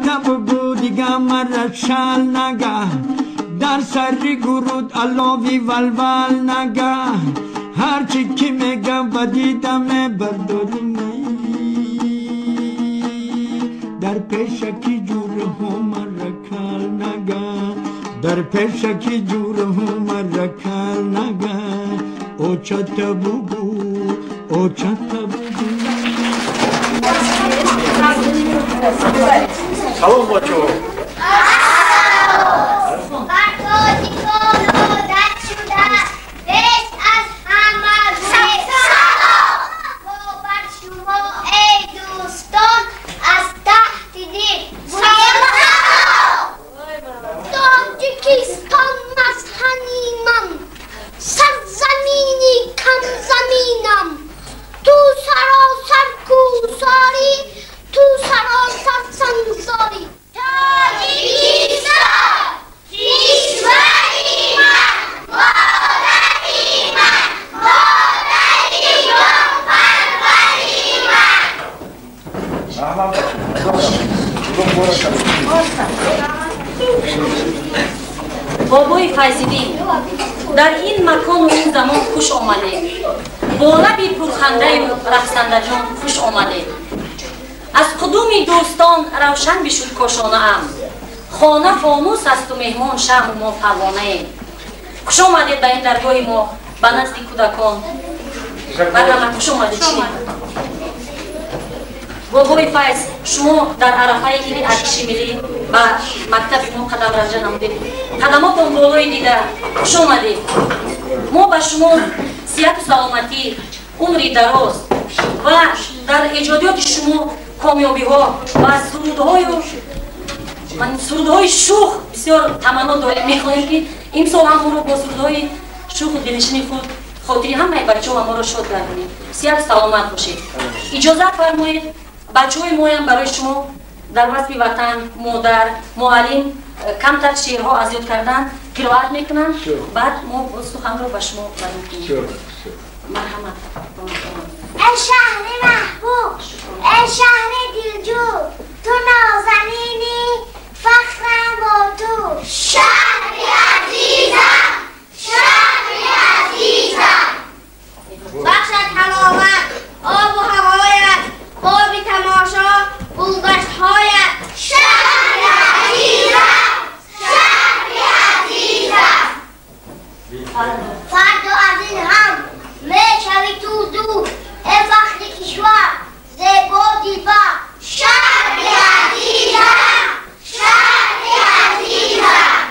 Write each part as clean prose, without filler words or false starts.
Якта бугу дига мара шал нага, дар сари гуруд алови валвал нага, ҳарчи ки мегам ба дидаме бардорӣ, дар пешаки ҷурҳо мара кал нага, дар пешаки ҷурҳо мара кал нага, очата бугу, очата бугу. Салом, бачаҳо. Бар тоҷикон одат шуда пеш аз ҳама салом. Мо бар шумо, эй дӯстон, аз таҳти дил гӯем салом. Тоҷикистон мазҳани ман, сарзамини камзаминам, ту саросар кӯсорӣ, ту саросар сангзорӣ. Тоҷикистон кишвари ман, модари ман, модари ҷонпарвари ман. Раҳмат, бачаҳо. Бобои Файзиддин, дар ин макону ин замон хуш омадед. Бо лаби пурхандаю рақсандаҷон хуш омадед. Аз қудуми дӯстон равшан бишуд кошонаам. Хона фонус асту меҳмон шамъу мо парвонаем. Хуш омадед ба ин даргоҳи мо, ба назди кӯдакон. Марҳамат, хуш омадед. Бобои Файз, шумо дар арафаи иди артиши миллӣ ба мактаби мо қадам ранҷа намудед. Қадамотон болои дида, хуш омадед. Мо ба шумо сиҳату саломатӣ, умри дароз ва дар эҷодиёти шумо комёбиҳо ва сурудҳои шух бисёр таманно дорем. Мехоҳем, ки имсол ҳам моро бо сурудҳои шуху дилнишини худ хотири ҳамаи бачаҳо моро шод гардонед. Сиҳату саломат бошед. Иҷозат фармоед, бачаҳои моям барои шумо дар васфи ватан, модар, муаллим камтар шеърҳо аз ёд кардан қироат мекунанд, баъд мо суханро ба шумо баён кунем. Марҳамат. Эй шаҳри маҳбуб, эй шаҳри дилҷӯ, ту нозанинӣ, фахрам бо ту. Шаҳри азизам, шаҳри азизам. Бахшад ҳаловат обу ҳавоят, оби тамошо, гулгаштҳоят. Шаҳри азизам, шаҳри азизам. Фардо аз ин ҳам мешавӣ ту дур, эй фахри кишвар, зебо дилбар. Шаҳри азизам, шаҳри азизам.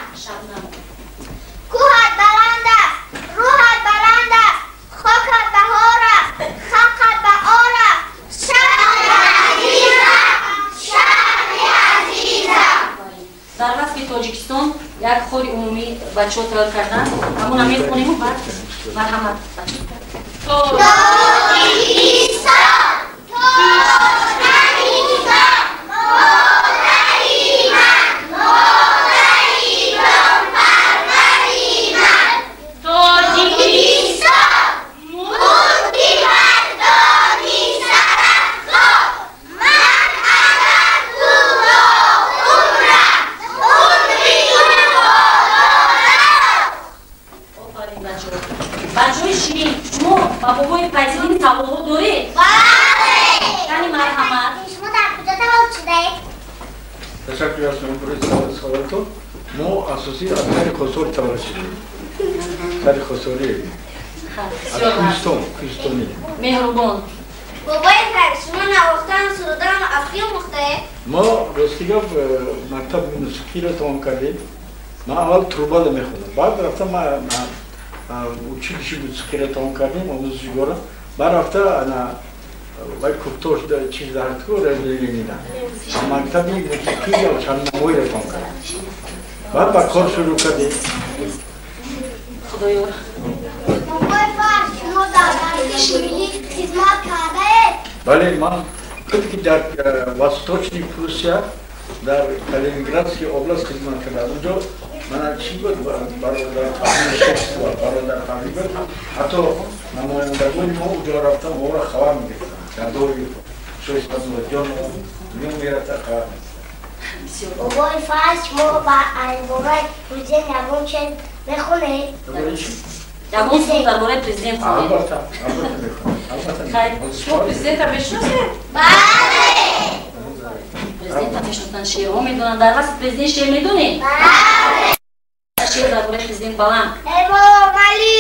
Кӯҳат баланд аст, рӯҳат баланд аст, хокат баҳор аст, халқат баъор аст. Шаҳри азизам, шаҳри азизам. Дар васфи Тоҷикистон як хори умумӣ бачаҳо тайёр карданд, ҳамона мехонему баъд марҳамат. Тоҷикистон, Тоҷикистон, модари ман, модари ҷонпарвари ман. Тоҷикистон, мулки мардони сарафзо, ман агар туро умрам, умри ту дорам. Офарин, бачаҳо. Бачаҳои ширин, шумо ба бобои Файзиддин саволҳо доред? Бале. Кани, марҳамат. Шумо дар куҷо таваллуд шудаед? Ташаккур аз шумо барои саволатон. Мо асосӣ аз шаҳри Хосор таваллуд шудем, шаҳри Хосорӣ, аз кӯҳистон, кӯҳистонӣ. Меҳрубон. Бобои Файз, шумо навохтан, сурудан аз кӣ омӯхтаед? Мо, рости гап, мактаби мусиқиро тамом кардем. Ман аввал трубада мехондам, баъд рафтам училище мусиқиро тамом кардем, омӯзишгоҳро. Баъд рафта ана вай куфтош чиз даҳтку Ленина, мактаби мусиқӣ шаннамоиро тамом кардем, баъд ба кор шурӯъ кардем. Худоёр. Бобои Файз, шумо дар артиши миллӣ хизмат кардаед? Бале, ман ки дар Восточный Пруссия, дар Калининградский област хизмат кардам. Унҷо мана чӣ буд, бародар бародар буд, ҳатто намояндагони мо уҷо рафтан, моро хабар мегирифтанд. Дар дори Шоҳисматуллоҷон мерафта, хабар мегирифтанд. Бобои Файз, шумо ба бораи президент ягон шеър мехонед? Ягон суруд дар бораи президент хонед? Албатта, албатта мехонам. Албатта. Шумо президента мешиносед? Бале! Президента мешиносанд, шеърҳо медонанд. Дар васфи президент шеър медонед? Бале! Шеър дар бораи президент баланд. Эмомалӣ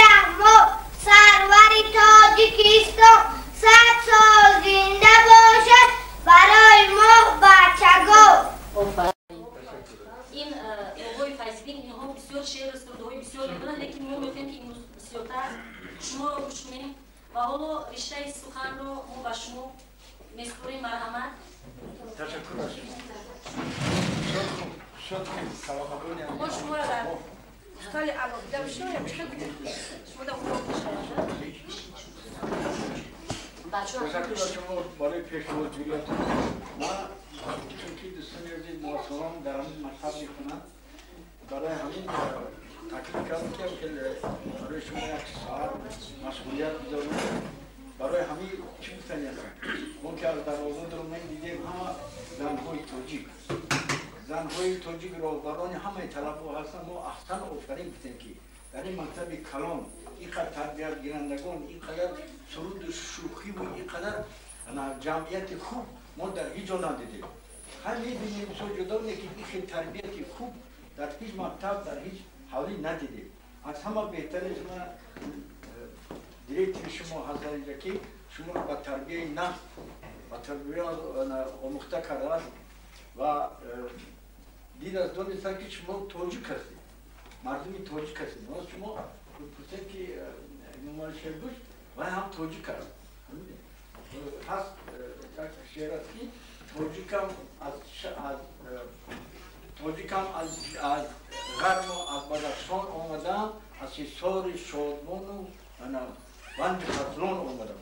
Раҳмон, сарвари Тоҷикистон, 100 сол зинда бошад барои мо бачагон. Офарин. Ин бобои Файзиддин, инҳо бисёр шеъру сурудҳои бисёр медонанд, лекин мо мехоҳем, ки имрӯз бисёртар шуморо гӯш кунем ва ҳоло риштаи суханро мо ба шумо месупорем. Марҳамат. Ташаккур аз шумо. Бисёр хуб, бисёр хуб. Саломатони. Мо шуморо дар стали алоҳида бишинонем, чӣ хел будем? Шумо дар урок мешавад? Ташаккур аз шумо барои пешвозгириятон. Ман чунки дӯстони азиз, муосирон дар ҳамин мактаб мехонанд, барои ҳамин таклиф кардам, ки хеле барои шумо як соат машғулият гузаронем. Барои ҳамин чӣ гуфтани ҳастам, мо ки аз дарвоза даромадем, дидем ҳама занҳои тоҷик, занҳои тоҷик роҳбарони ҳамаи талабҳо ҳастанд. Мо аҳсан, офарин гуфтем, ки дар ин мактаби калон ин қадр тарбиятгирандагон, ин қадар суруду шӯхиву ин қадар ҷамъияти хуб мо дар ҳеҷ ҷо надидем. Ҳар мебинем бисёр ҷудо, ки ин хел тарбияти хуб дар ҳеҷ мактаб, дар ҳеҷ ҳавлӣ надидем. Аз ҳама беҳтариш ман директори шумо ҳастанд инҷа, ки шуморо ба тарбияи нафс, ба тарбия омӯхта кардааст ва дид аз донистанд, ки шумо тоҷик ҳастед, мардуми тоҷик ҳастед. Боз шумо пурсед, ки Эмомалӣ Шербуш вай ҳам тоҷик аст. Ҳаст як шеър аст, ки тоҷикам аз тоҷикам аз ғарму аз Бадахшон омадам, аз ҳисори Шодмону Ванҷи Хатлон омадам.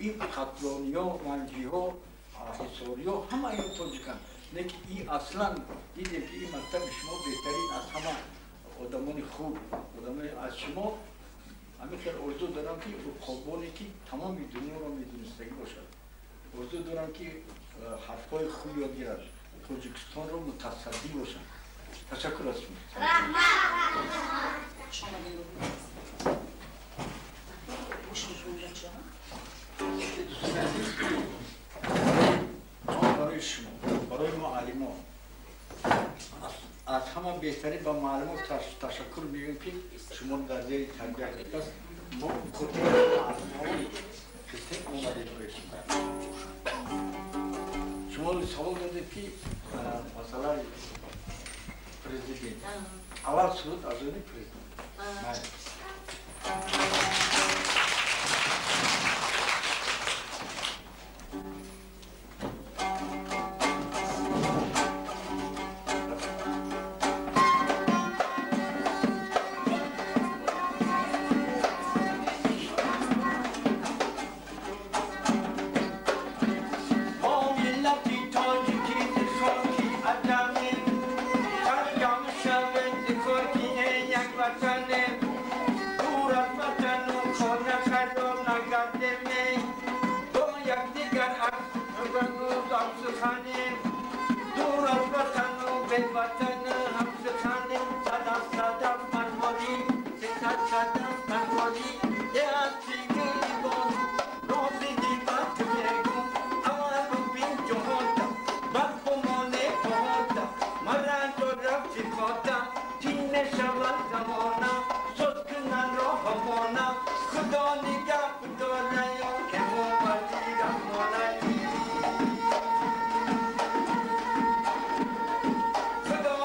Ин хатлониё, ванҷиҳо, ҳисориё ҳама ин тоҷиканд. Лекин ин аслан дидем, ки ин мактаби шумо беҳтарин, аз ҳама одамони хуб, одамони аз шумо ҳамин хел орзу дорам, ки уқобоне, ки тамоми дунёро медонистагӣ бошад. Орзу дорам, ки ҳарфҳои хуб ёд гирад, Тоҷикистонро мутасаддӣ бошанд. Ташаккур аз шумо. Хуш омадед. Гӯш мекунем, бачаҳо. Дӯстони азиз, барои шумо, барои муаллимон, аз ҳама беҳтарин ба муаллимон ташаккур мегӯем, ки шумо дар зери тарбият аст. Мо хотири муаллимон хистем, омадем барои шумо. Шумо савол додед, ки масъалаи президент, аввал суруд аз они президент. ما ملتی تاجیکی ز خاکی عجمیم، سرگم شویم ز خاکی یک وطنیم. دور از وطن و خانه خراب نگردیم، با یکدیگر از هم سخنیم. دور از وطن و به وطن هم سخنیم. صدف صدف مرواری، صد صدف مرواری، یه از تیگه بازو رازی دیوت میگو. اول بین جهاتا برخمانه پاتا، مرنج و رفتی خاتا تین شود زمانه، سوز کنن راه مانه. خدا نگه داره یا امامتی رحمانه. خدا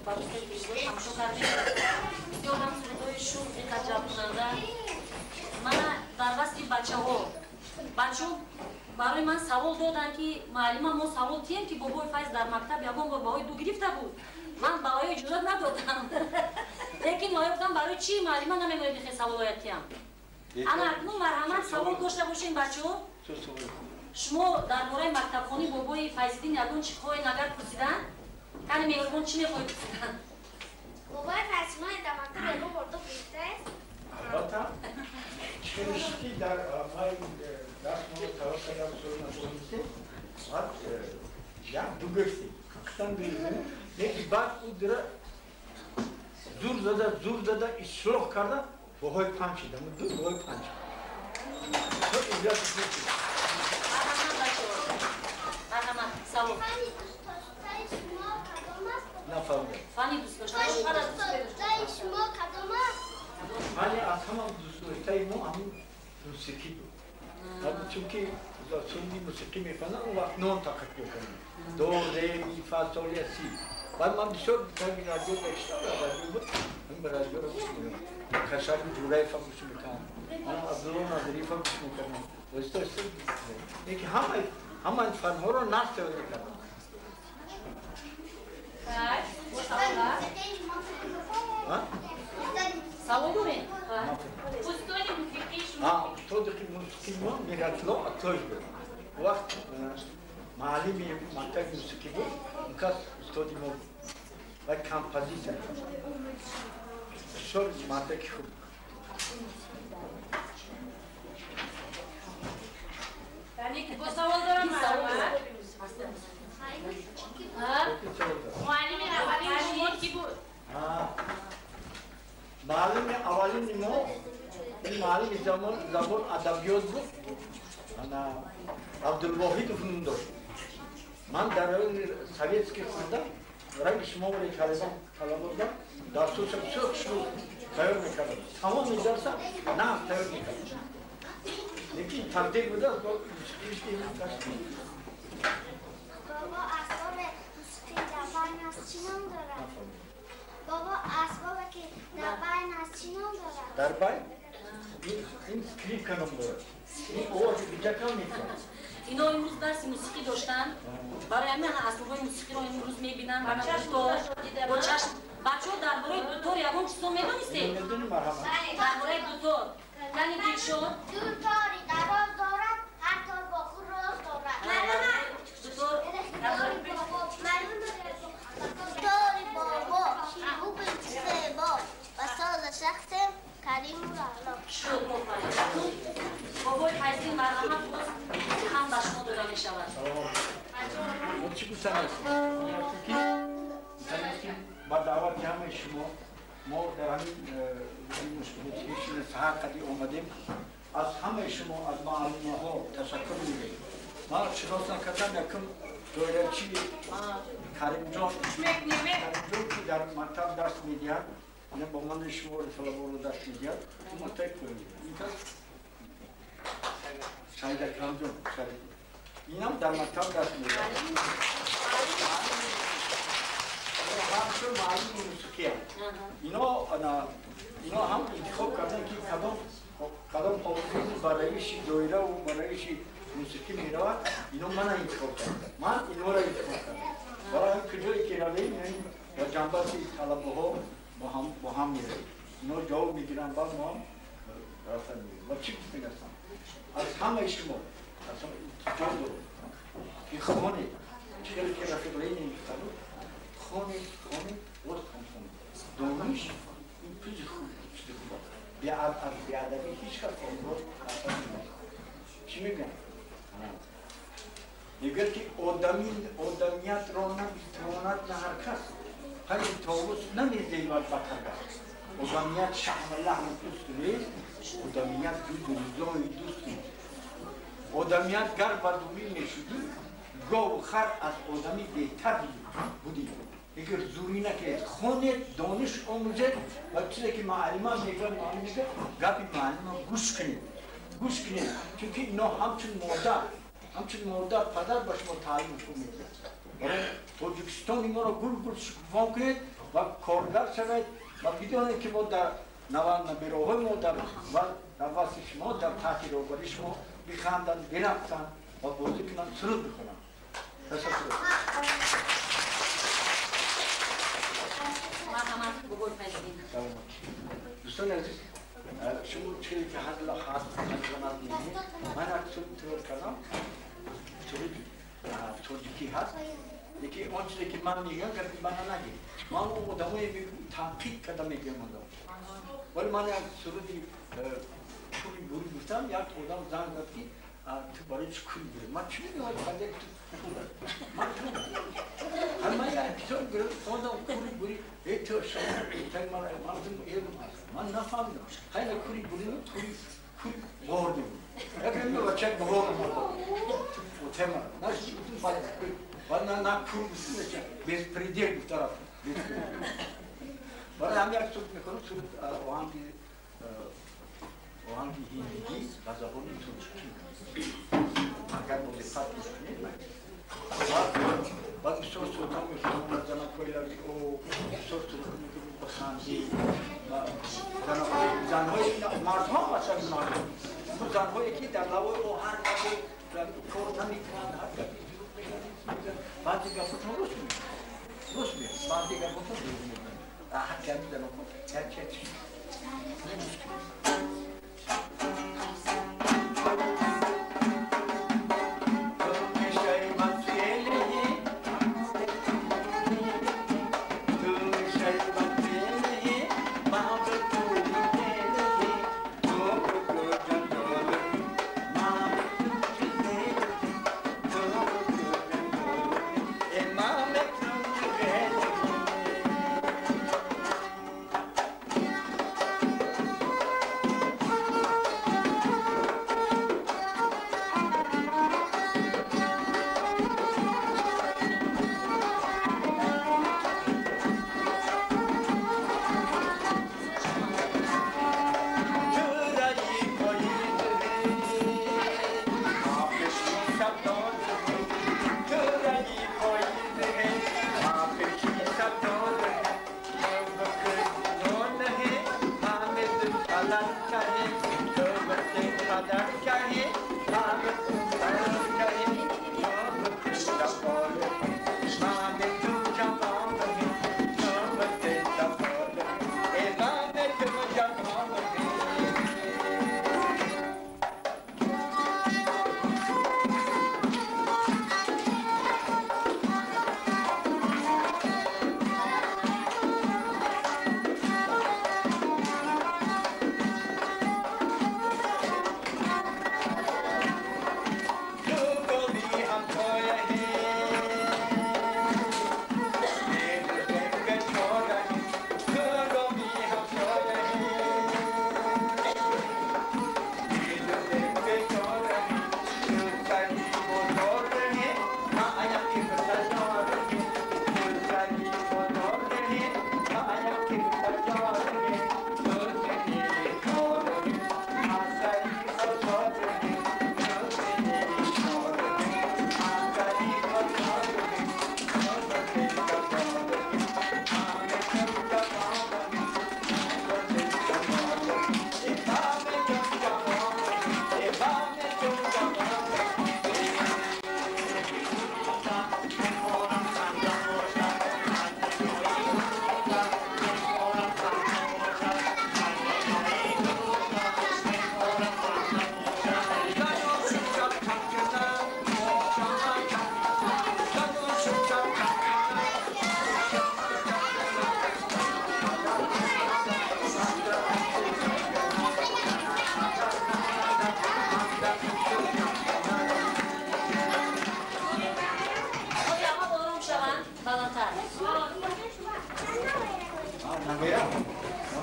ба воситаи телевизор тамошо кардем. Бисёр ҳам сурудҳои шух, диққатҷалбкунанда. Мана дар васфи бачаҳо. Бачаҳо барои ман савол доданд, ки муаллима, мо савол тием, ки бобои Файз дар мактаб ягон бор баҳои ду гирифта буд. Ман баҳои иҷозат надодам. Лекин оё гуфтам, барои чӣ муаллима намемояд ихе саволоя тиям? Ана акнун марҳамат, савол дошта бошем, бачаҳо. Шумо дар бораи мактабхонии бобои Файзиддин ягон чӣ хоҳед агар пурсидан? Кани меҳрубон, чӣ мехоҳед пурсидан? Бобои Файзиддин дар мактаб ягон бор ду гирифтааст? Албатта, чунки дар май дарс мо талаб кардам, суол надонистем, баъд як ду гирифтем. Ҳақиқатан ду гирифтем. Лекин баъд ӯ дира зур зада ислоҳ карда, баҳои 5 шид. Ду баҳои 5. Марҳамат, бачаҳо. Марҳамат, савол. Фани дӯстдоштаи шумо кадом аст? Нафаҳмидам. Фани дӯстдоштаи шумо кадом аст? Фани аз ҳама дӯстдоштаи мо ҳамин мусиқӣ буд. Чунки суруди мусиқӣ мехондам, он вақт нон тақиб мекардем. До, ре, ми, фа, сол, ля, си. Баъд ман бисёр таби радио даштам, радио буд, ман ба радиоро гӯш мекардам. Кашари Ҷураева гӯш мекардам, ман Абдулло Назарифа гӯш мекардам. Оҳиста оҳиста лекин ҳамаи фанҳоро нағз тайёр мекардам. Савол дорем? Устоди мусиқии шумо? Устоди мусиқии мо Миратилло Аттоев буд. Вақт муаллими мактаби мусиқӣ буд, он кас устоди мо буд ва композитор. Бисёр мардаки хуб. Бо савол дорам, муаллими аввалини шумо кӣ буд? Муаллими аввалини мо ин муаллими забон адабиёт буд. Абдулвоҳидов ном дошт. Ман дар райони Советский хондам, ранги шумо талаба будам, дарсҳоша бисёр хушрӯ тайёр мекардам. Тамоми дарса нағз тайёр мекардам. Лекин тақдир будааст, бо мусиқӣ Бобо, асбоби мусиқӣ дар байн аст, чӣ ном дорад? Бобо, асбобе ки дар байн аст, чӣ ном дорад? Дар байн? Ин скрипка ном дорад. Ин овози биҷакам мекунад. Ино имрӯз дарси мусиқӣ доштанд. Барои ҳамин асбобҳои мусиқиро имрӯз мебинанд. Бо чашм. Бачаҳо, дар бораи дутор ягон чизо медонистед? Медонем, марҳамат. Дар бораи дутор. Кани Дилшод? Ду тори дароз дорад, ҳар тор бо худ роз дорад. Дутор. Дутори бобо, хуб зебо, ба сози шахсем Кариму Раъно. Шуд, офарин. Бобои Файзиддин, марҳамат, боз ҳам ба шумо дода мешавад. Мо чӣ гуфтан ҳастем? Ба даъвати ҳамаи шумо мо дар ҳамин мусиқии саҳар қади омадем. Аз ҳамаи шумо, аз муаллимаҳо ташаккур мегӯем. Ман шинос накардам, якум доирачи Каримҷон, ки дар мактаб дарс медиҳад, бо мани шумо талаборо дарс медиҳад, ӯ мактаби поёнӣ. Ин кас Саид Акрамҷон, инам дар мактаб дарс медиҳад. Ҳамчун муаллими мусиқиам. Ино ҳам интихоб карданд, ки кадом овози ба равиши доира ва ба равиши мусиқӣ меравад, ино мана интихоб карданд. Ман инора интихоб кардам. Барои ҳамин куҷое ки равем, ба ҷанбаси талабаҳо бо ҳам меравем. Ино ҷавоб мегиранд, баъд мо ҳам рафтан мегирем. Ва чӣ гуфтем? Аз ҳамаи шумо аз ҳама илтиҷо дорем, ки хонед, чӣ хеле ки рафиқ Ленин гуфта буд, хонед, хонед, боз ҳам хонед. Дониш ин чизи хуб, чизи хуб аст. Аз беадабӣ ҳеҷ кас онро асар намекунад. Чӣ мегӯям? Мегӯяд, ки одамиятро наметавонад на ҳар кас, ҳамин товус намезебад ба каргас. Одамият шаҳма лаҳму пӯсту нест, одамият ҷузу низои дӯст нест. Одамият гар ба дурӣ мешудӣ, гову хар аз одамӣ беҳтар будӣ. Агар зурӣ накунед, хонед, дониш омӯзед ва чизе ки муаллима мегӯяд, муаллим мегӯяд, гапи муаллима гӯш кунед. Гӯш кунед, чунки ино ҳамчун модар, падар ба шумо таълими хуб медиҳад. Барои Тоҷикистони моро гул-гул шукуфон кунед ва коргар шавед ва бидонед ки мо дар набераҳои мо дар васфи шумо, дар таҳти роҳбарии шумо биханданд, бирақсанд ва бозӣ кунанд, суруд бихонанд. Ташаккур. Марҳамат, бобои Файзиддин. Дӯстони азиз, шумо чизе ки ҳазламат мебинед, ман як суруд тайёр кардам, суруди тоҷикӣ ҳаст, лекин он чизе ки ман мегӯям, гапи мана нагӯед. Ман он одамое танқид карда мегӯям одам. Вале ман як суруди кури бурӣ гуфтам, як одам занг зад ки ту барои чӣ кури бурӣ? Ман чӣ мегӯям, ту кур. Ман кур. Ман як китоб гирифтам, кури бурӣ, э ту ман ман нафаҳмидам. Хайна кури бурӣ, кури кури бор мегӯям. Як бача бор омад. Тема. Наш на кур гуфтем, беспредел гуфта рафтем. Барои ҳам як суруд мехонам, суруд оҳанги ҳиндигӣ ба забони тоҷикӣ. Агар бо диққат гӯш кунед, баъд бисёр сурудҳо мехонам, занакҳои лаби о, бисёр сурудҳо мехонам бихандӣ, занҳои мардҳо масалан мардҳо, занҳое ки дар лавои о ҳар гапо кор намекунанд, ҳар гапи дурӯғ мегӯянд, баъзе гапотон рост мегӯянд, рост мегӯянд, баъзе гапотон дурӯғ мегӯянд. Ҳар гапи занакҳо як чиз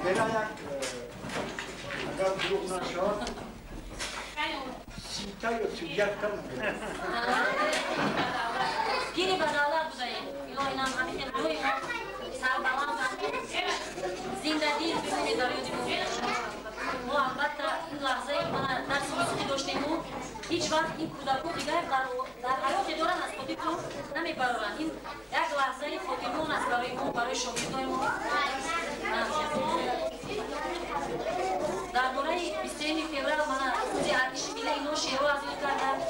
Набера як агар дурӯғ нашавад, 30 ё 31 набера. Пири ба давлат будаем. Илоҳи нам ҳамин хел доимо сарбаланд, зиндадил бимонед дар ёди мо. Мо албатта ин лаҳзаи мана дарси мусиқӣ доштему ҳеҷ вақт ин кӯдако дигар дар ҳаёте доранд аз хотиртон намебароранд. Ин як лаҳзаи хотирмон аст барои мо, барои шогирдои мо. Дар бораи 21 феврал мана рӯзи артиши миллӣ ино шеърҳо аз ёд карданд.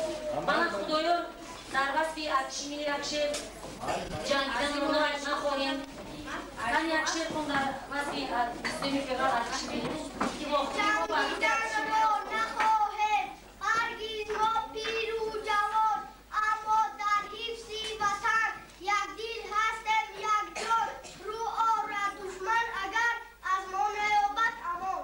Мана Худоёр дар васфи артиши миллӣ як шеър ҷангидани мо нахоҳем. Ман як шеър хон дар васфи 21 феврал артиши миллӣ ки ҷангиданро нахоҳем ҳаргиз мо пиру ҷавон, аммо дар ҳифзи ватан якдил ҳастем якҷон. Рӯ орад душман агар аз мо наёбад амон.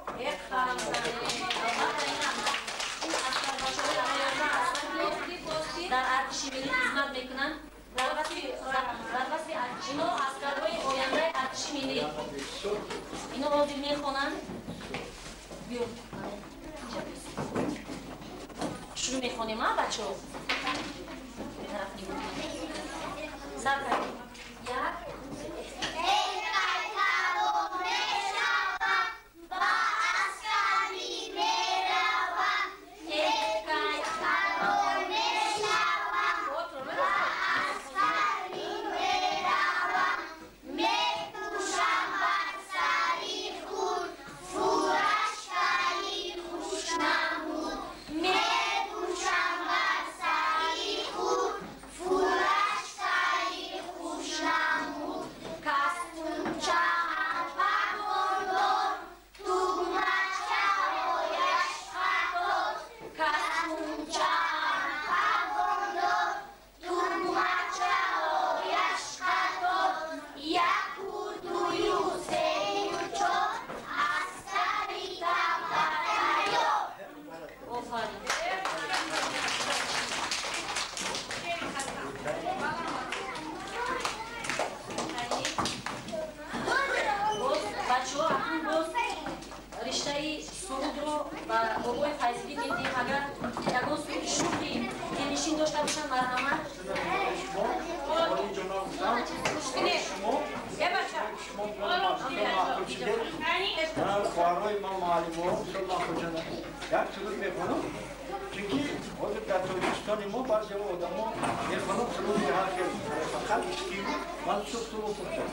Дар артиши миллӣ хизмат мекунанд. Дар васфи ино аскарҳои ояндаи артиши миллӣ ино ҳозир мехонанд. Биё шурӯъ мехонем, а бачаҳо? Сар кардем. Як ба аскарӣ меравам, мепӯшам бар сари худ фурашкаи хушнамуд, мепӯшам бар сари худ фурашкаи хушнамуд. Кастумчаам пагондор, тугмачаҳояш қатор, кастумчаам пагондор, тугмачаҳояш қатор. Яку дую сею чор, аскари камбатайёр. Офарин. Боз бачаҳо акнун боз риштаи сурудро ба бобои Файзиддин медиҳем. Агар ягон суруди шӯхи дилнишин дошта бошанд, марҳамат. Хоҳарҳои ман муаллимҳо бисёр махӯшанд. Як суруд мехонам, чунки ҳозир дар Тоҷикистони мо баъзе одамо мехонам суруди ҳар хел фақат ишқӣ. Ман сух суруд пурсам.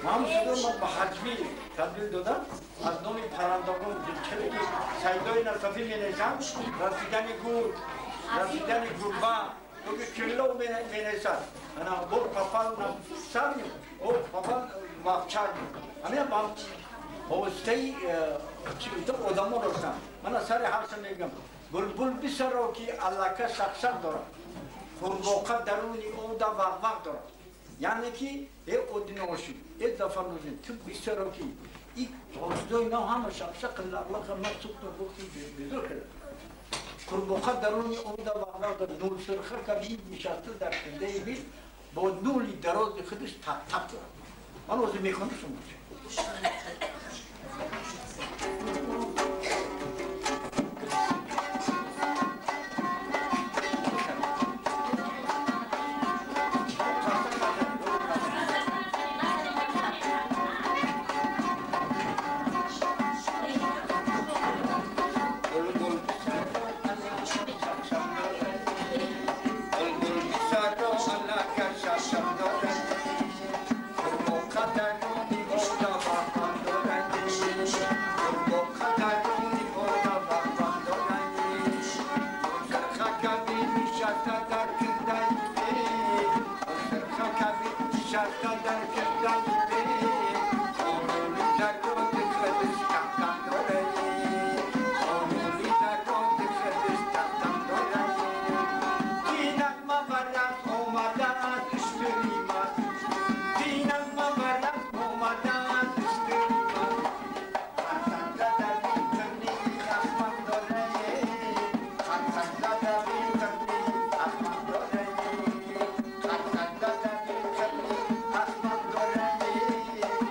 Ман суруд ман ба ҳаҷмӣ табдил додам аз номи паррандагон. Чаро ки Сайдои Насафӣ менависанд расидани гург, расидани гурба, ёки крило менависад. Ана бор попал на сарню, о попал в овчарню. Ҳамина ба воситаи одамо ростанд. Мана сари ҳарса мегӯям. Булбул бисаро ки аллака шақшақ дорад, қурбоқа даруни ода вағвағ дорад. Яъне ки э одиноши, э Зафарнозин, ту бисаро ки и ҳосилои нав ҳама шақшақ лақлақа ман сухту гуфти безор карда. Қурбоқа даруни ода вағвағ дорад. Нурсирха каби нишаста дар кундаи бил бо нули дарози худаш тап-тап дорад. Ман ҳозир мехонам шумо. Ahmad Dorani.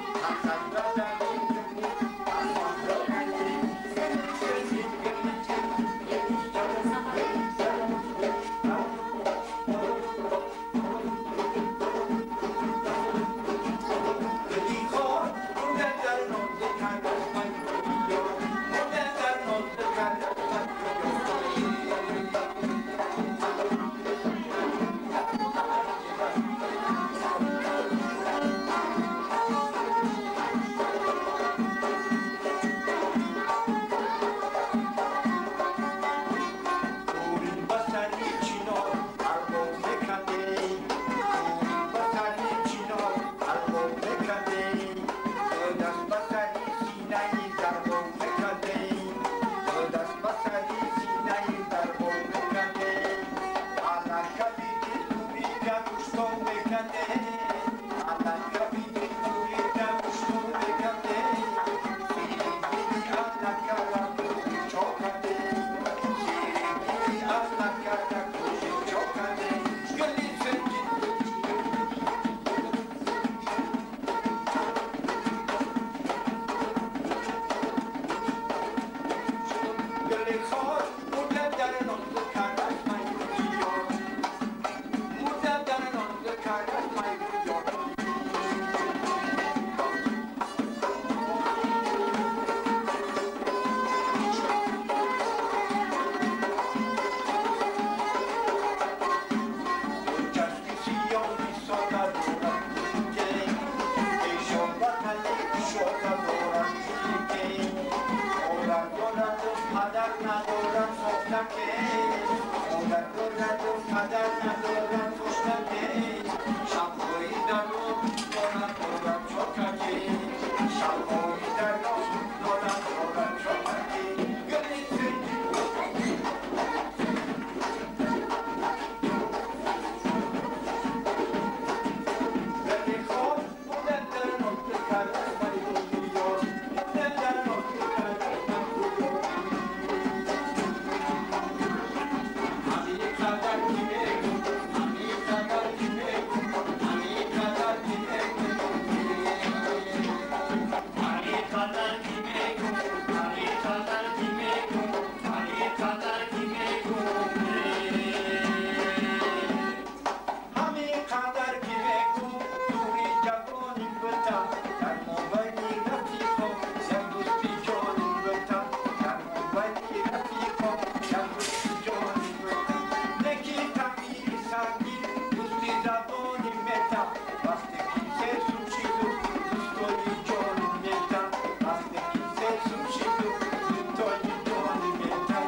بتا در مابین رفیقا یک دوستی جانی بتا در مابین رفیقا یک دوستی جانی بتا نکی تغییر سنگین دوستی زبانی متا وقتی که سه سوچیدو دوستای جانی متا وقتی که سه سوچیدو دوستای جانی متا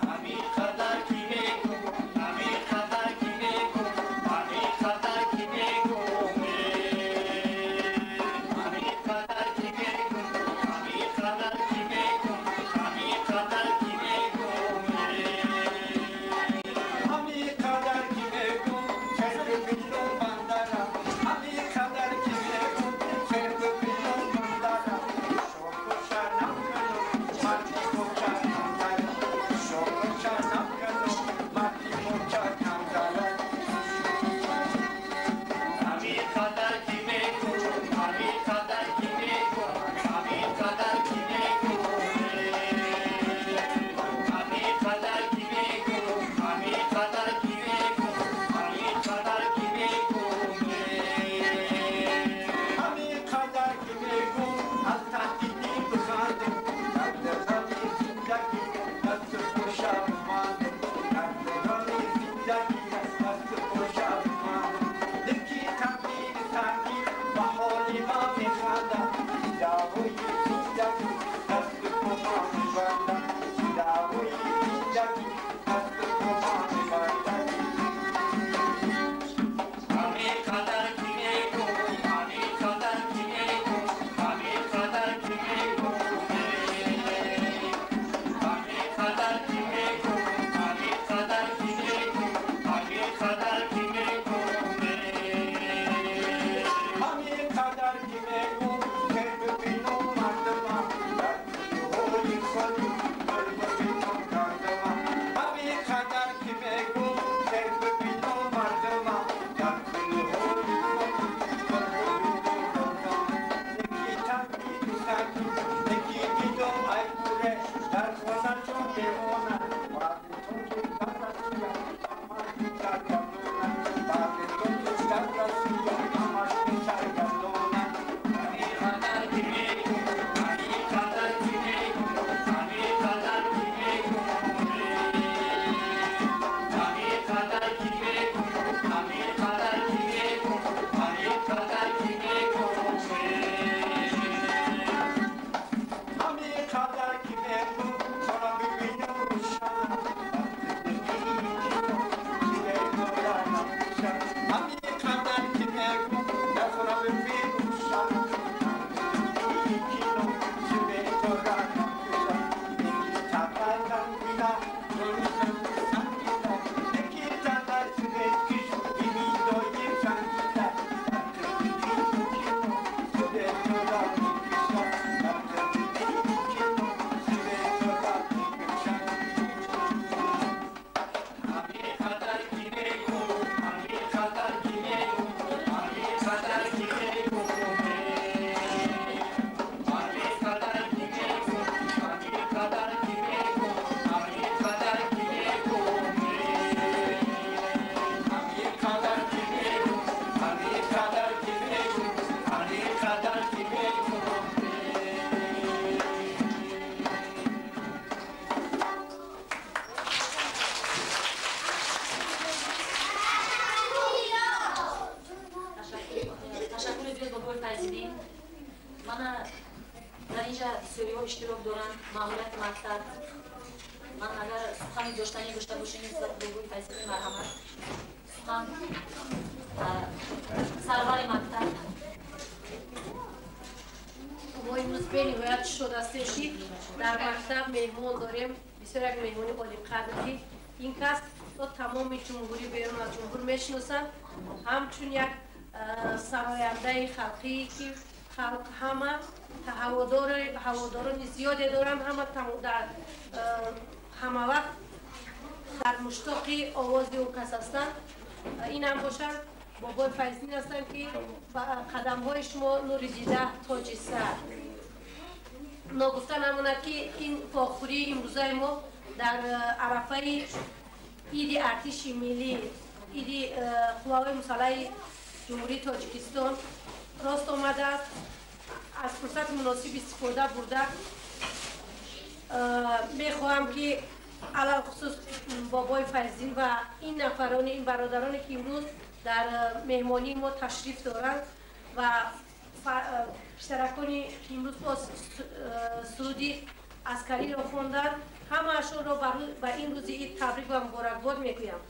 همی قدر کی میگو همی قدر کی میگو همی قدر کی میگو همی قدر کی میگو همی قدر کی میگو همی قدر کی میگو همی قدر کی میگو سر ببینم بندرم همی قدر کی میگو سر ببینم بندرم شوق شنم کنم مردی کوچکم دارم شوق شنم کنم مردی کوچکم دارم همی قدر کی میگو همی قدر کی میگو همی قدر کی میگو همی قدر کی میگو همی قدر کی میگو همی قدر کی میگو همی قدر کی میگو از تحت دل بخندم در غم زندگی دست خوشم ماندم در غم زندگی دست خوشم ماندم نکی تغییر سنگین به حال ما میخندم دعوی زندگی دست کما میبندم دعوی زندگی دست کما میبندم همی قدر کی میگو همی قدر کی میگو همی قدر کی میگو همی قدر کی میگو همی قدر کی میگو همی قدر کی میگو همی قدر کی میگو که ببینم مردمم در کوههای خالی دل ببینم کردمم همی قدر کی میگو که ببینم مردمم در کوههای خالی دل ببینم کردمم نکی تنگی سنگی نکی دیدم ای پوره در خانه چون بمانم بعد تو که در رسیم همش سرگردانم بعد تو که در رسیم همش سرگردانم همی قدر کی میگو همی قدر کی میگو همی قدر کی میگو همی قدر کی میگو همی قدر کی میگو همی قدر کی میگو همی قدر کی میگو خانه ببینم روشنم همی قدر کی میگو در خانه ببینم روشنم همی قدر کی میگو همی قدر کی میگو همی قدر کی میگو همی قدر کی میگو همی قدر کی میگو همی قدر کی میگو همی قدر کی میگو همی قدر کی میگو همی قدر کی میگو. Ташаккури зиёд бобои Файзиддин. Мана дар инҷа бисёриҳо иштирок доранд, маъмурияти мактаб. Ман агар сухани доштанӣ дошта бошем нисбат бобои Файзиддин, марҳамат. Сухан сарвари мактаб. Мо имрӯз бениҳоят шод ҳастем, ки дар мактаб меҳмон дорем, бисёр як меҳмони олиқадр, ки ин кас то тамоми ҷумҳурӣ, берун аз ҷумҳур мешиносанд, ҳамчун як сарояндаи халқӣ, ки халқ ҳама ҳаводорони зиёде доранд, ҳама ҳама вақт дар муштоқи овози ӯ кас ҳастанд. Инам бошанд бобои Файзиддин ҳастанд, ки қадамҳои шумо нури дида, тоҷи сар. Ногуфта намонад, ки ин вохӯрии имрӯзаи мо дар арафаи иди артиши миллӣ, иди қувваҳои мусаллаҳи Ҷумҳурии Тоҷикистон рост омадааст. Аз фурсати муносиб истифода бурда мехоҳам ки алалхусус бобои Файздин ва ин нафарони, ин бародароне ки имрӯз дар меҳмонии мо ташриф доранд ва писараконе ки имрӯз боз суруди аскариро хонданд, ҳамаашонро ба ин рӯзи ид табрик ва муборакбод мегӯям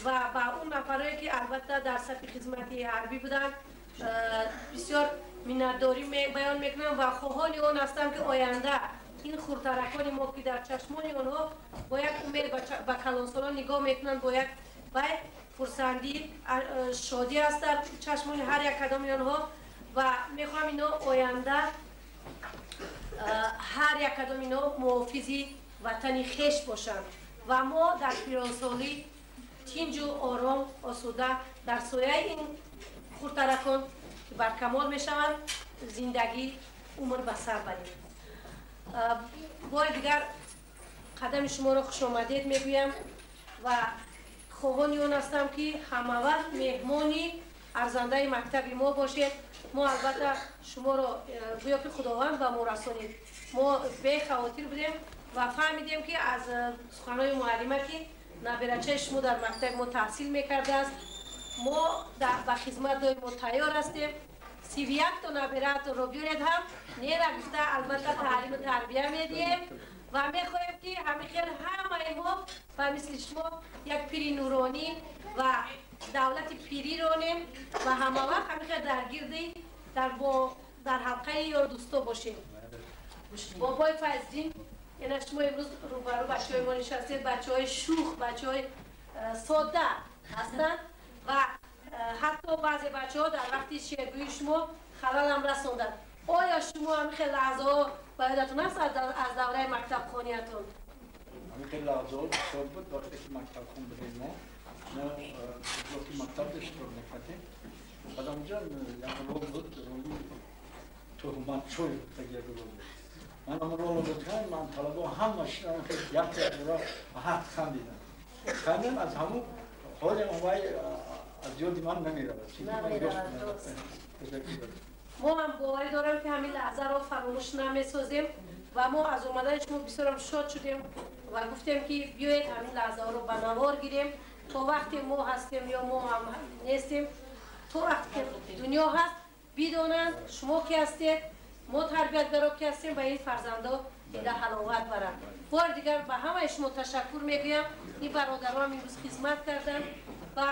ва ба он нафарое ки албатта дар сафи хизмати ҳарбӣ буданд бисёр миннатдорӣ баён мекунам ва хоҳони он ҳастам ки оянда ин хурдтаракони мо ки дар чашмони онҳо бо як умед ба калонсолон нигоҳ мекунанд, бо як вай хурсандӣ, шодӣ аст дар чашмони ҳар як кадоми онҳо ва мехоҳам ино оянда ҳар як кадоми ино муҳофизи ватани хеш бошанд ва мо дар пиронсолӣ тинҷу ором, осуда дар сояи ин хурдтаракон ки баркамол мешаванд зиндагӣ умр ба сар барем. Бори дигар қадами шуморо хушомадед мегӯям ва хоҳони он ҳастам ки ҳамавақт меҳмони арзандаи мактаби мо бошед. Мо албатта шуморо гӯё ки Худованд ба мо расонид. Мо бехавотир будем ва фаҳмидем ки аз суханҳои муаллима ки набирачаи шумо дар мактаби мо таҳсил мекардааст, мо ба хизмат доимо тайёр ҳастем. 31 то набираатонро биёред ҳам нера гуфта албатта таълиму тарбия медиҳем ва мехоҳем ки ҳамин хел ҳамаи мо ба мисли шумо як пири нуронӣ ва давлати пирӣ ронем ва ҳамавақт ҳамин хел дар гирди дар ҳалқаи ёру дӯсто бошем. Бобои Файздин, яъне шумо имрӯз рӯбарӯ бачаҳои мо нишастед, бачаҳои шух, бачаҳои содда ҳастанд ва ҳатто баъзе бачаҳо дар вақти шеъргӯии шумо халалам расонданд. Оё шумо ҳамин хел лаҳзаҳо ба ёдатон аст аз давраи мактабхониятон? Ҳамин хел лаҳзаҳо бисёр буд. Вақте ки мактабхон будем, мо ки мактаб иштирок мекардем, баъд онҷо як рол буд, роли туҳматчӯй як рол буд. Ман он ролро бозӣ, ман талабо ҳама як якро ҳақ хандидам. Хандидам аз ҳамун ҳоле он вай аз ёди ман намеравад. Мо ҳам боварӣ дорам ки ҳамин лаҳзаро фаромӯш намесозем ва мо аз омадани шумо бисёрам шод шудем ва гуфтем ки биёед ҳамин лаҳзаҳоро ба навор гирем то вақте мо ҳастем ё мо ҳам нестем, то вақте ки дунё ҳаст бидонанд шумо ки ҳастед, мо тарбиятгаро ки ҳастем ва ин фарзандо дида ҳаловат баранд. Бори дигар ба ҳамаи шумо ташаккур мегӯям. Ин бародарам имрӯз хизмат карданд ва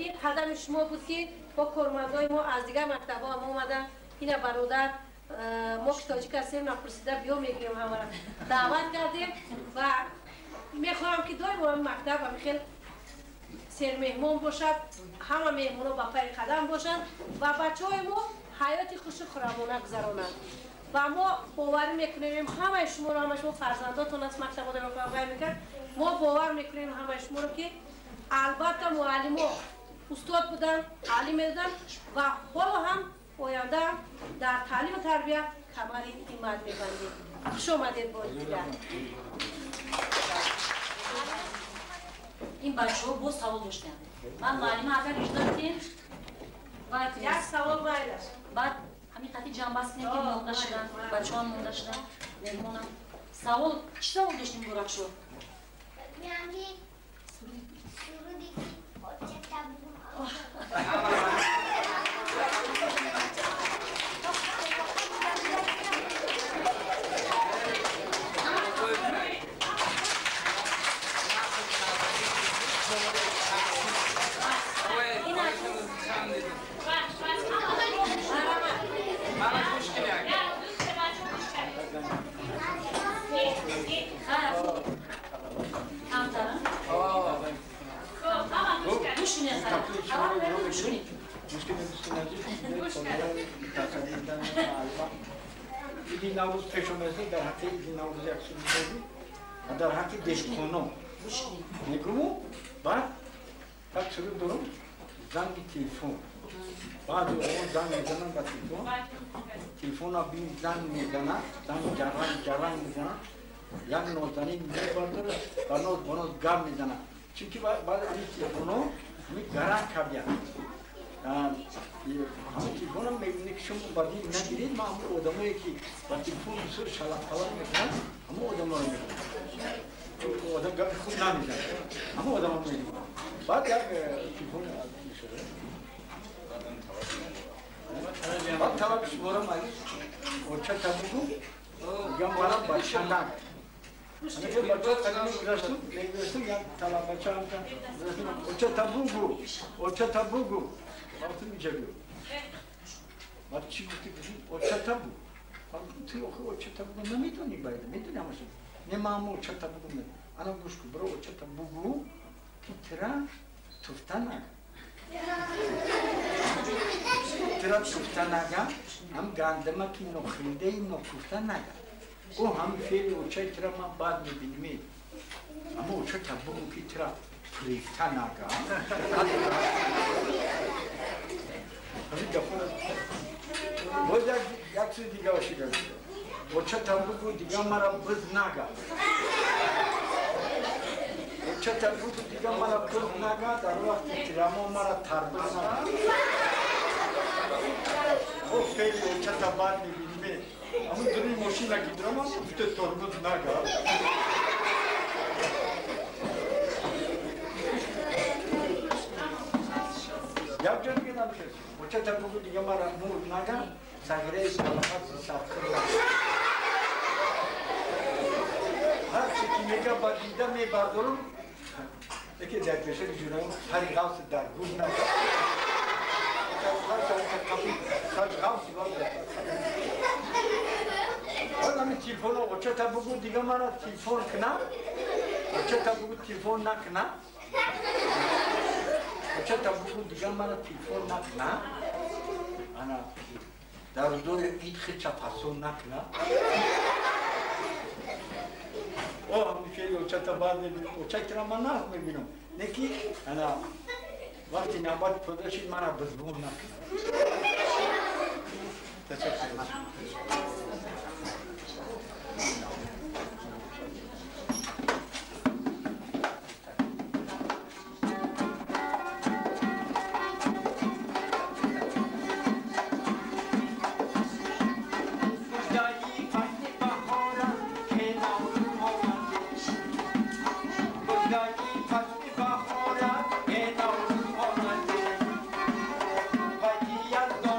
ин қадами шумо буд ки бо кормандои мо аз дигар мактабҳо ҳам омаданд. Ина бародар, мо ки тоҷик ҳастем напурсида биё мегӯем, ҳамаро даъват кардем ва мехоҳам ки доимо ҳамин мактаб ҳамин хел сермеҳмон бошад, ҳама меҳмонҳо ба пайи қадам бошанд ва бачаҳои мо ҳаёти хушу хурамона гузаронанд. Ва мо боварӣ мекунем ҳамаи шуморо, ҳамаи шумо фарзандотон аст мактаб одамоқай мекард, мо бовар мекунем ҳамаи шуморо ки албатта муаллимо устод буданд, таълим медоданд ва ҳоло ҳам оянда ҳам дар таълиму тарбия камари ҳиммат мебандем. Хуш омадед бори дигар. Ин бачаҳо боз савол доштанд. Ман муаллима агар иҷозат диҳем, як савол майлаш. Баъд ҳамин қати ҷамъбаст кунем ки монда шуданд, бачаҳо монда шуданд, меҳмонам. Савол, чӣ савол доштем, Бурахшо? Суруде ки очата будум. Иди Наврӯз пеш омадааст, дар ҳаққи Иди Наврӯз як суруд мегӯ ва дар ҳаққи деҳқоно мегӯму баъд як суруд дорум, занги телефон. Баъд он занг мезананд ба телефон, телефона бин занг мезанад, занг ҷаранг ҷаранг мезанад, як нозанин мебардорад ва ноз ба ноз гап мезанад. Чунки баъд ин телефонҳо ҳамин гаранг кардиянд. Ҳамин телефонам мебинед ки шумо ба дил нагиред, ман ҳамон одамое ки ба телефон бисёр шалақ-палақ мекунанд, ҳамон одаморо мегирам. Чун одам гапи хуб намезанад. Ҳамон одамро мегирам. Баъд як телефон мешавад. Баъд талаби шуморо майли очата бугу, мегам мара бача нага. Мегузаштум, як талабача очата бугу, очата бугу. Баъд инҷа биё. Баъд чӣ гуфти? Очата бугу. Баъд ту охи очата бугу намедонӣ, байда медонӣ ҳамаша. Не, ман ҳама очата бугу медонам. Ана гӯш кун, биро очата бугу, ки тира туфта нага. Тира туфта нага, ҳам гандама ки нохӯрдаи нокуфта нага. О ҳам феъли очаи тира ман баъд мебинем. Аммо очата бугу ки тира фирефта нага. Ҳамин гапҳоро боз як чизи дига ошида. Очата бугу дига мара биз нага. Очата бугу дига мара биз нага, дар вақти тирамо мара тарбиз нага. О феъли очата баъд мебинем. Ҳамун дуруни мошина ки дурамам, гуфта тормоз нага. Як ҷо дига намешад. Очата бугу дига мара мург нага, сағираи салахат сархӯр нага. Ҳар чи ки мега ба дида мебардорум, яке дар пешаи ҷураам пари ғавси дар гур нага. Баъд ҳамин телефоно очата бугу дига мара телефон кна, очата бугу телефон накна. Очата бугу дига мара телефон накна. Ана дар рӯзои ид хича фасон накна. О ҳамин феъли очата баъд мебинам. Очаи тира ман нағз мебинам. Не ки ана вақти навбат пода шид мара бизбон накна. Ташаккур. Баҳорат, е Наврӯз омаде, пайи Ялдо.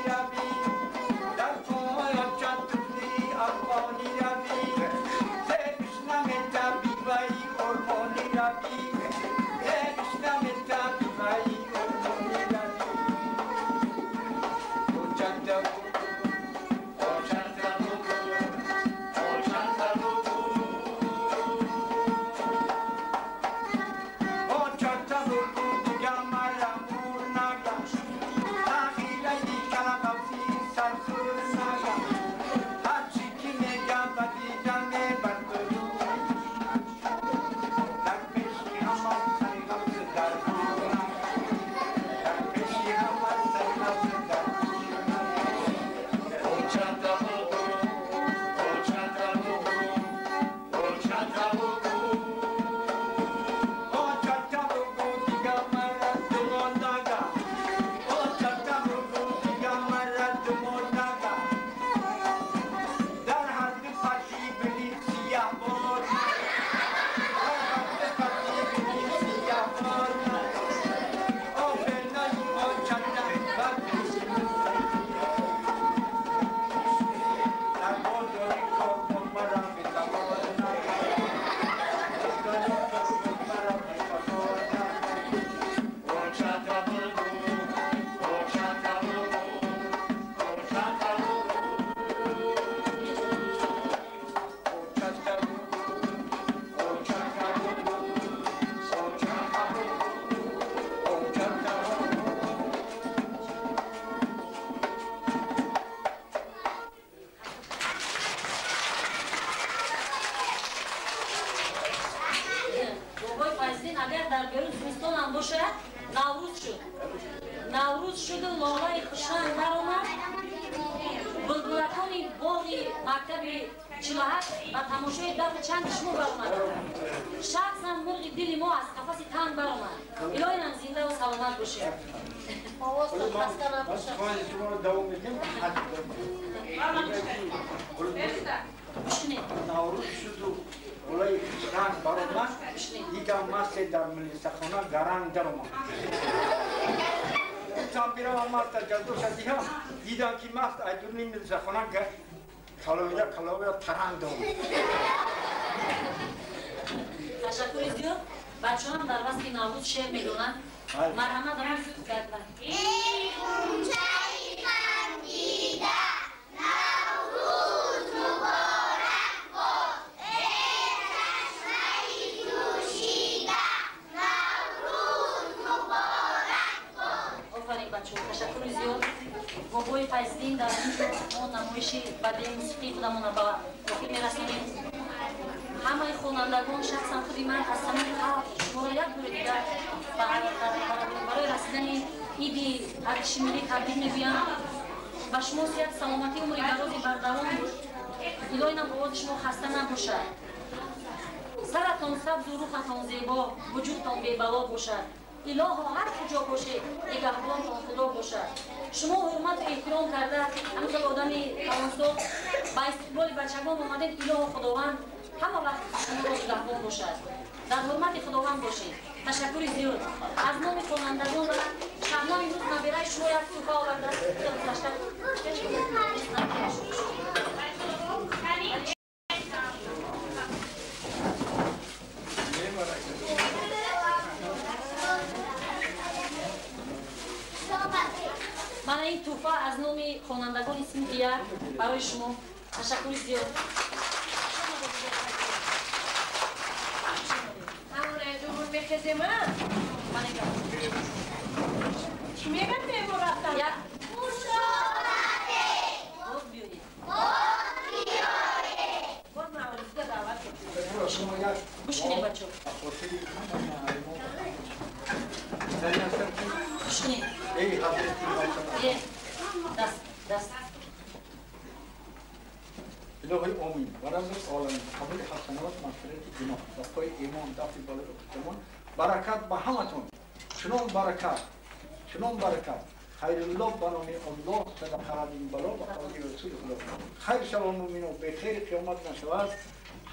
روی در پای چتری افغانی روی تشنم طبیبی ارمانی روی تشنم طبیبی ارمانی روی او چند او چند او چند او چند دیگر مرا مور نگشت تغییری کلم افزی سرخور نگشت هرچی که میگم و دیدم بر در پیشی همه سر غوث در گور در پیشی همه سر غوث در گور او چند او چند او چند او چند دیگر مرا دومان نگشت او چند دیگر مرا دومان نگشت در هر دو پرتی بلی سیاه باد در هر دو پرتی بلی سیاه باد او بنای او چند بر پیشی من در بازار کار کن مرا به زمان نگشت مرا به زمان نگشت او چند او چند او چند Бобои Файздин агар дар берун зимистонам бошад, Наврӯз шуд. Наврӯз шуду лолаи хушранг баромад. Булбулакони боғи мактаби 48 ба тамошои дафи чанди шумо баромад. Шахсан мурғи дили мо аз қафаси танг баромад. Илоҳиам зиндаву саломат бошед. Овозтон хаста набошад. Шуморо давом медиҳем. Гӯш кунед. Наврӯз шуду лолаи хушранг баромад. Дидам масте дар милисахона гаранг даромад. Гуфтам биравам маста ҷазоша диҳам. Дидам ки маст аз дуруни милисахона каловида каловида таранг даромад. Ташаккури зиёд. Бачаҳам дар васфи Наврӯз шеър медонанд. Марҳамат дар Эй ғунчаи хандида, Наврӯз муборак бод. Эй чашмаи ҷӯшида, Наврӯз муборак бод. Офарин бачаҳо, ташаккури зиёд. Бобои Файздин дар ин ҷо мо намоиши бадеи мусиқии худамонро ба охир мерасонем. Ҳамаи хонандагон, шахсан худи ман аз самими қалб шуморо як бори дигар барои расидани иди артиши миллӣ табрик мегӯям. Ба шумо сиҳат, саломатӣ, умри дарози бардавом. Илоҳинам овози шумо хаста набошад. Саратон сабзу рухатон зебо, вуҷудтон бебало бошад. Илоҳо ҳар куҷо бошед, нигаҳбонтон Худо бошад. Шумо ҳурмату эҳтиром карда, ҳамин одами калонсол ба истиқболи бачагон омадед. Илоҳо Худованд ҳама вақт шуморо нигаҳбон бошад. Дар ҳурмати Худованд бошед. Ташаккури зиёд. Аз номи хонандагон ва Шабнам имрӯз набираи шумо як туҳфа овардааст. Мана ин туҳфа аз номи хонандагони синфи як барои шумо. Ташаккури зиёд. Ҳамон айдумон мехезем, а? Чӣ мегӯяд меҳмон рафтан? Хуш омадед! Боз биёед. Боз биёед! Боз Наврӯзда даъват мекунем. Шумо як Гӯш кунед бачаҳо. хотири ҳама муаллимо Гӯш кунед. Эй ҳазрати мавсама. Даст, даст. Илоҳи омин ва разми оламин, қабули ҳасанот, мағфирати гуноҳ, бақои имон, дафъи балои охирзамон, баракат ба ҳаматон. Чунон баракат, чунон баракат. Хайруллоҳ ба номи Аллоҳ, садақа радин бало ба қавли расули Худо. Хайр шавон мӯмино, бехайри қиёмат нашавад.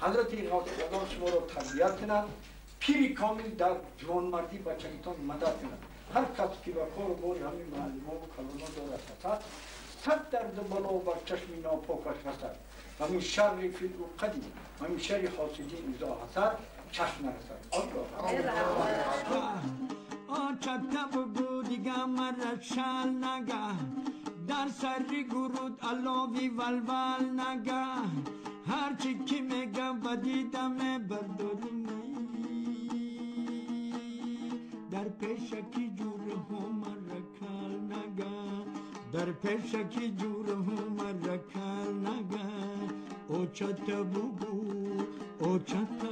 Ҳазрати Ғавси Худо шуморо тарбият кунад. Пири комил дар ҷавонмардӣ бачагитон мадад кунад. Ҳар кас ки ба кору бори ҳамин муаллимову калонон дорад хатар, صد درد بلا بر چشم ناپاکش رسد و من شر فی العقدی و من شر حاسدین اذا حسد چشم نرسد. آچتا بگو دیگه مرا شال نگه در سر گرود علاوی ولول نگه هرچی که میگم و دیدم برداری در پیشکی جور هم رکال نگه در پیشکی جور هم رکال نگه او چتا بگو او چتا